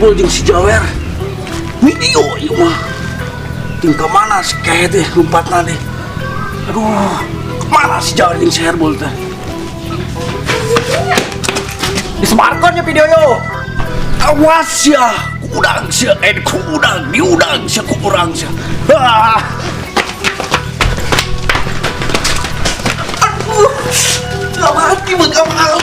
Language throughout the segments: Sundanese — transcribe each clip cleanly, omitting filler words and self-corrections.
Herbol jeung si Jawer. Video ieu mah. Ting ka mana si Kehe teh lompatna teh. Aduh, kemana si Jawer jeung si Herbol teh? Disebarkan ya video yo. Awas ya, kudang sia, eh kudang, diudang sia ku urang sia. Ah. Aduh, gak mati mah mau.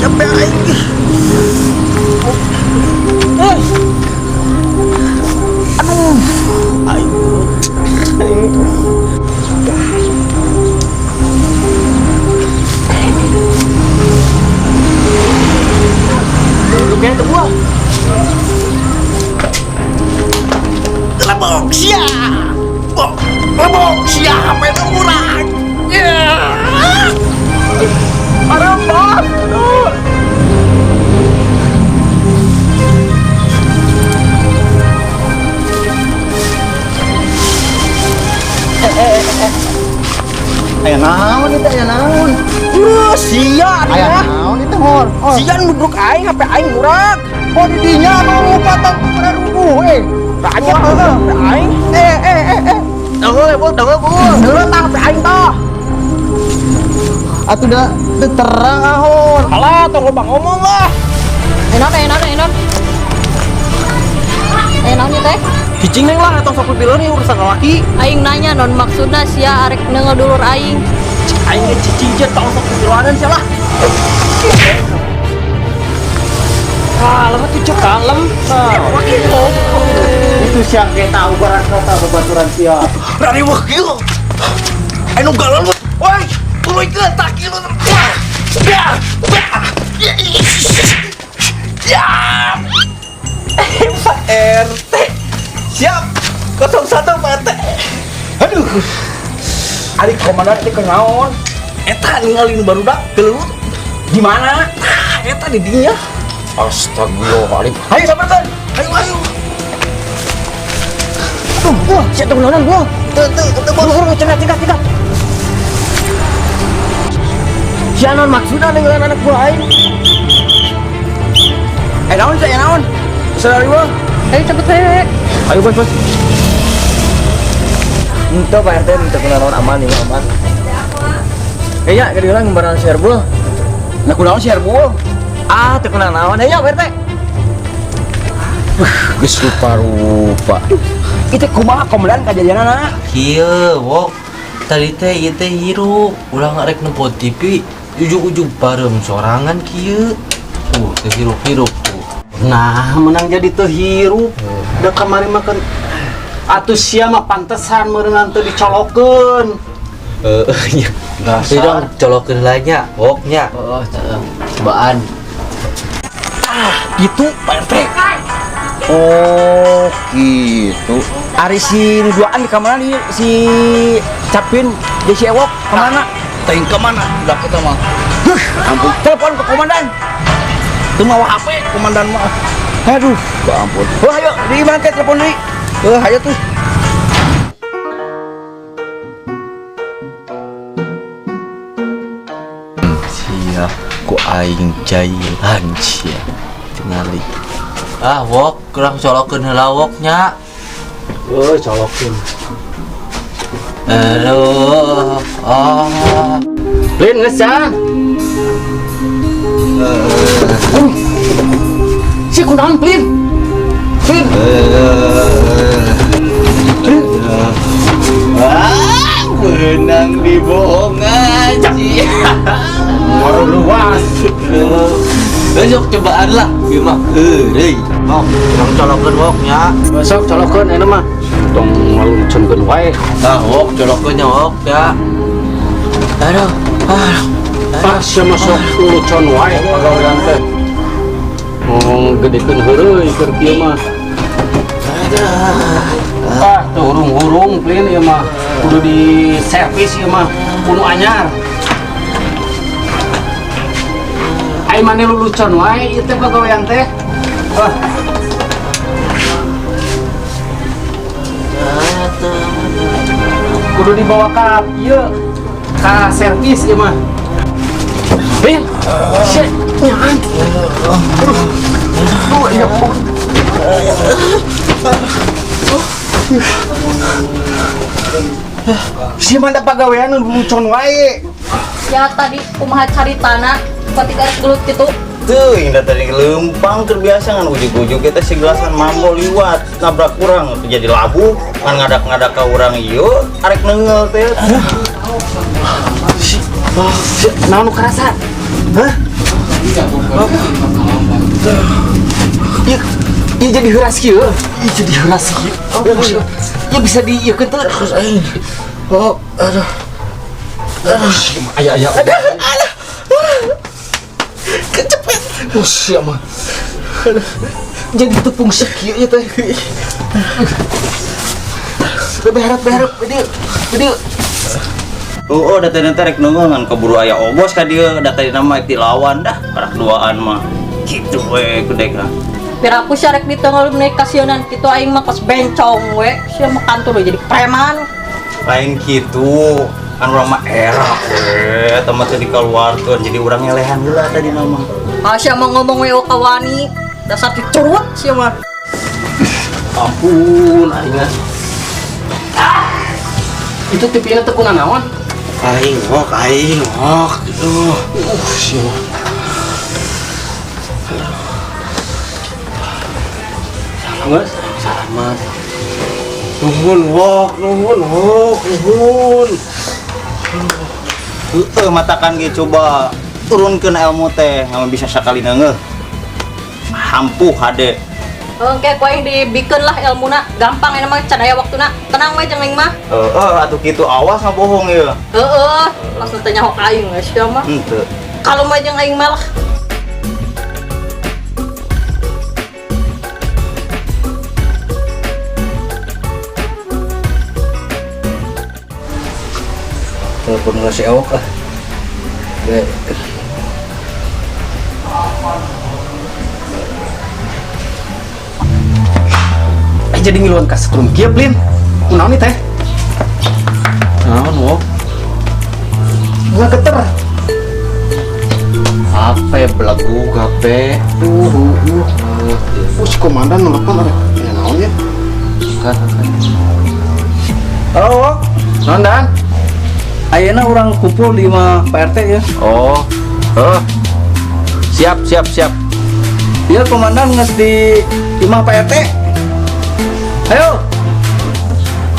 Capek aing. Eh. Aduh, aing. Aing. Lu kayak tuh gua. Lebok sia. Bok, lebok sia HP urang. Ya. Arambah. Aya naon itu, aya naon? Sia Aya dia. naon itu hor? Oh, Sia nubruk aing, HP aing murag. Oh, di dinya anu lupatan pada rubuh eh. Raja HP aing. Eh eh eh eh. Tunggu, Bu, tunggu, Bu. Dulu tah HP aing tah. Atuh da teu terang ahon. Alah, tong loba ngomong lah. Enon, enon, enon. Enon ieu teh. Cicing neng lah, tong sok pipileun ieu urusan laki. Aing nanya non maksudna sia arek neungel dulur aing. Aing ge cicing je tong sok pipiluanan sia lah. Kalem atuh cek kalem. Itu sia ge tahu barang kata babaturan sia. Rari wah kieu. Anu galon woi, tuluykeun tah kieu. Ya. Ya. Ya. Pak RT. Siap. 01 Pak RT. Aduh, Ari komandan teh kenaon? Eta ningali nu barudak gelut. Di mana? Tah, eta di dinya. Astagfirullahaladzim. Ayo sampeurkeun. Ayo ayo. Aduh, wah, sia teu naonan gua. Teu teu teu Buru buru cegah cegah cegah. Sia naon maksudna ninggalan anak buah aing? Eh naon sia naon? Sadari gua. Ayo cepet we. Ayo bos bos. Ente Pak RT ente kena naon aman ini aman. Kayaknya gede lah ngembaran si Herbul. Nah kunaon si Herbul? Ah, teu kena naon. Ayo Pak RT. Geus rupa-rupa. Itu kumaha komandan kajadianana? Kieu, wok. Tadi teh ieu teh hirup, ulah ngarek nempo TV, ujug-ujug bareng sorangan kieu. Tuh, teh hirup-hirup tuh. Nah, menang jadi teu hirup. Da kamari mah kan atuh sia mah pantesan meureunnan teu dicolokeun. Heeh, nya. Dasar. Dong, colokeun lah nya, wok nya. Oh, Cobaan. Ah, gitu Pak RT. Oh, gitu. Ari si duaan di kamar di si Capin, di si Ewok kemana? Teuing ka mana? Udah kita mah. Huh, ampun. Telepon ke komandan. Teu mawa HP komandan mah. Aduh, ya ampun. Wah, ayo di mana teh telepon deui. Eh, ayo tuh. Sia, ku aing jailan sia. Tingali. Ah, wok, kurang colokeun heula wok nya. Euy, colokeun. Aduh, ah. Lin geus ya. Si kunaon Plin? Plin. Ah, menang dibohongan sia. Baru luas. Besok cobaan lah, gimana? Heureuy. Wok, kurang colokeun wok nya. Besok colokeun euna mah. Tong ngaluncunkeun wae. Ah, wok colokeun nya wok ya. Aduh, aduh. Ah, sia mah sok lucon wae pagawean teh. Ngomong gedekeun heureuy keur kieu mah. Ah, tuh hurung-hurung plin ieu mah. Kudu di servis ieu mah. Kudu anyar. Ai maneh lulucon wae ieu teh pagawean teh. Ah. Kudu dibawa ka ieu ka servis ieu mah. Bin, shit, nyaan. Aduh, aduh, ya ampun. Si manda pagawean lulucon wae. Ya tadi kumaha caritana ketika gelut gitu. Tuh, indah tadi lempang terbiasa kan ujug-ujug kita segelasan mambo liwat nabrak kurang jadi labu kan ngadak-ngadak ke urang ieu arek neunggeul teh. Naon nu karasa? Hah? Ieu ieu jadi heuras kieu. Ieu jadi heuras kieu. Ieu bisa di ieu teu. Terus aing. Oh, aduh. Aduh, Aya aya. Aduh, aduh. Kecepet. Oh, sia mah. Jadi tepung kieu ieu teh. Beharap beharap dieu. Dieu. Oh, oh da tadi teh rek neunggeul ngan keburu aya obos ka dieu da tadi nama dilawan dah karak duaan mah. Kitu we kudeka. Piraku sia rek ditenggel meuni kasieunan kitu aing mah kos bencong we. Sia mah kantor we jadi preman. Lain kitu kan urang mah era we eta mah teu dikaluarkeun jadi urang ngelehan heula tadi nama. Ah sia mah ngomong we kawani. Dasar dicurut sia mah. Ampun aing. Ah. Itu TV-na teu kunanaon? Aing wok gitu. Sia mah. Selamat, selamat. Nuhun wok, nuhun wok, nuhun. Heeh, matakan ge coba turunkeun ilmu teh nggak bisa sakali neungeuh. Hampuh hade. Oke, ku aing dibikeun lah ilmuna. Gampang ini mah can aya waktuna. Tenang we jeung aing mah. Heeh, atuh kitu awas ngabohong ieu. Heeh, pas teu nyaho ka aing we sia mah. Henteu. Kalau mah jeung aing mah lah. Telepon lah si Ewok ah. Be. Eh jadi ngiluan ka setrum kieu, Plin. Kunaon nih teh? Naon, Wok? Ngageter. HP belegu HP. Si komandan nelpon ada. Ya naon ya? Kan, kan. Halo, Wok. Naon dan? Ayeuna urang kumpul di imah Pak RT ya. Oh. Oh. Siap, siap, siap. Iya, komandan nges di imah Pak RT. Ayo.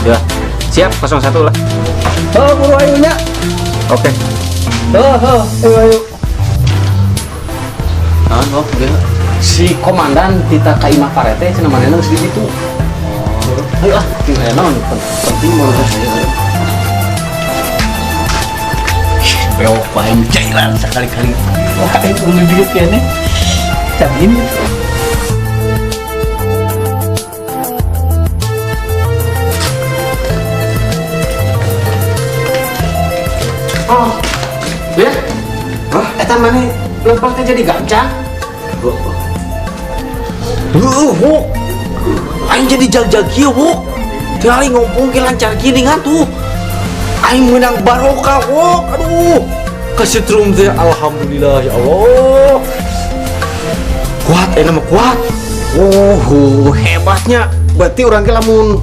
Ya. Siap 01 lah. Oh, buru ayo nya. Oke. Oh, oh, ayo ayo. Naon, Wok? Gimana? Si komandan tita ka imah Pak RT cenah manehna geus di ditu. Ayo ah, tinggal naon penting mau ayo. Bewok bae cairan sekali-kali. Wah, itu beli duit kayaknya. Cabin. Oh. Ya? Hah? Eta maneh lempang teh jadi gancang? Heeh, Wok. Aing jadi jag-jag kieu, Wok. Tinggal ngomong ke lancar gini kan tuh. Aing menang barokah, Wok. Aduh. Kasetrum teh alhamdulillah ya Allah. Kuat, enak mah kuat. Oh, hebatnya. Berarti urang ge lamun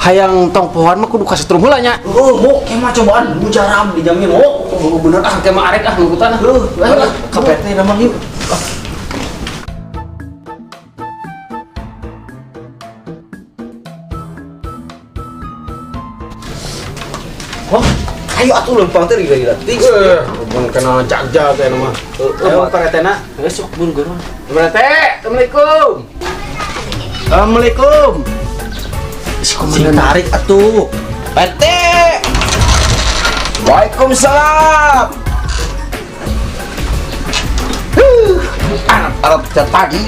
hayang tong pohoan mah kudu kasetrum heula nya. Oh, Wok, mah cobaan mujarab dijamin, Wok. Oh, bener ah, teh mah arek ah nunggutan ah. Heuh, ayo ka PT nama yuk. Wah, ayo atuh lempang teh gila-gila. Ting. Mun kena jag-jag teh mah. Ayo Pak RT na. Geus sok buru-buru. Pak RT, Assalamualaikum. Assalamualaikum. Si Sing komandan tarik atuh. PT. Waalaikumsalam. Arab Arab tadi.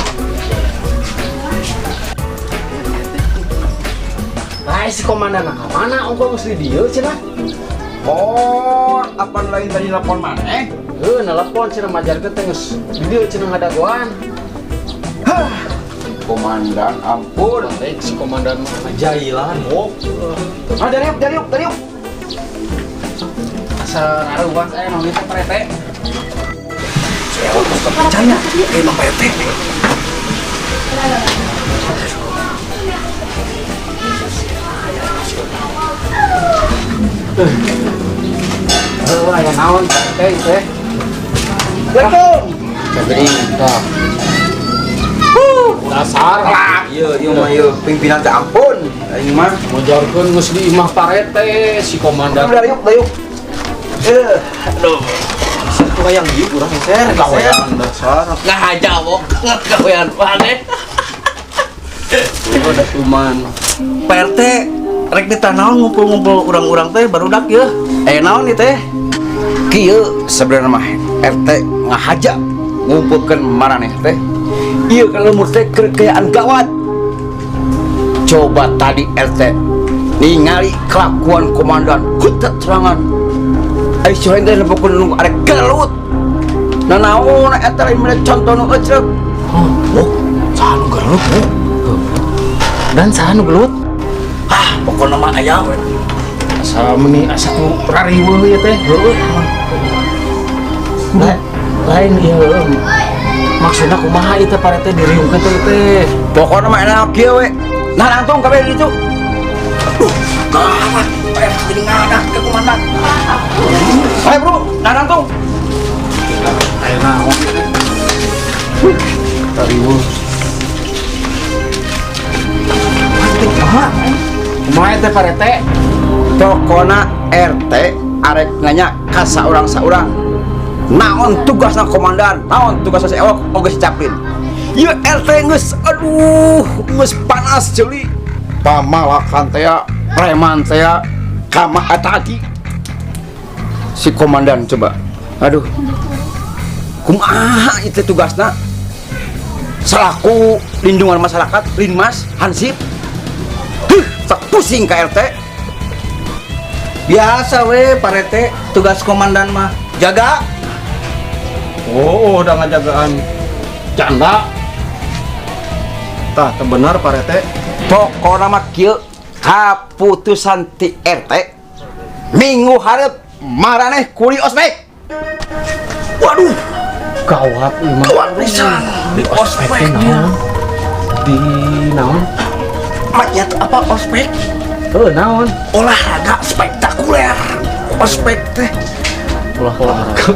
Ai si komandan ka mana ongko geus di dieu cenah. Oh, apa lain tadi telepon maneh? Heuh, nelpon cenah majarkeun teh geus di dieu cenah ngadagoan. Hah. Komandan, ampun. Baik si komandan mah Jailan, Wok. Ah, dari yuk, dari yuk, dari yuk. Asa ngaruas aya naon teh Pak RT. Percaya, emang Pak RT. Heuh, aya naon Pak RT teh? Assalamualaikum. Febri, tah. Dasar Iya, iya mah iya pimpinan teh ampun. Aing mah. Mojarkeun geus di imah Pak RT si komandan. Dari yuk, dari yuk. Aduh. Satu hayang ieu urang geser. Kawean dasar. Ngahaja, Wok. Kawean maneh. Udah tuman. Pak RT rek ditanaon ngumpul-ngumpul urang-urang teh barudak yeuh. Eh naon ieu teh? Kieu sebenarnya mah RT ngahaja ngumpulkeun maraneh teh. Ieu kan lembur teh keur kayaan gawat. Coba tadi RT ningali kelakuan komandan hutet serangan. Ai si teh nempokeun nu arek gelut. Nanaon eta lain mere contoh nu ecrek. Oh, saha nu gelut, Wok? Dan saha nu gelut? Ah, pokona mah aya we. Asa meni asa ku rariweuh ieu teh. Heueuh. Lain ieu heueuh. Maksudna kumaha ieu teh Pak RT diriungkeun teh teh? Pokona mah enak kieu we. Nah langsung kabeh ditu. Aduh, gawat. Pak RT jadi ngadak ke komandan. Ayo bro, nah langsung. Aya naon ieu teh? Rariweuh. Kumaha teh Pak RT? Pokona RT arek nanya ka saurang-saurang. Naon tugasna komandan, naon tugasna si Ewok, oge si Caplin. Ieu RT geus aduh, geus panas jeuli. Pamalakan teh, preman teh, kama tadi. Si komandan coba. Aduh. Kumaha itu tugasna? Selaku lindungan masyarakat, Linmas, Hansip. Huh, tak pusing ka RT. Biasa we Pak RT, tugas komandan mah jaga. Oh, udah ngajagaan janda. Tah, teu bener Pak RT. Pokona mah kieu kaputusan ti RT minggu hareup maraneh kuli ospek. Waduh, Gawat ieu mah. gawat pisan. Di ospek teh naon? Di naon? Maknya tuh apa ospek? Heuh, naon? Olahraga spektakuler. Ospek teh. Ulah olahraga.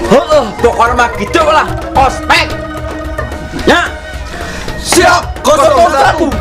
Heeh, pokona mah kitu lah ospek. Nya. Siap 01.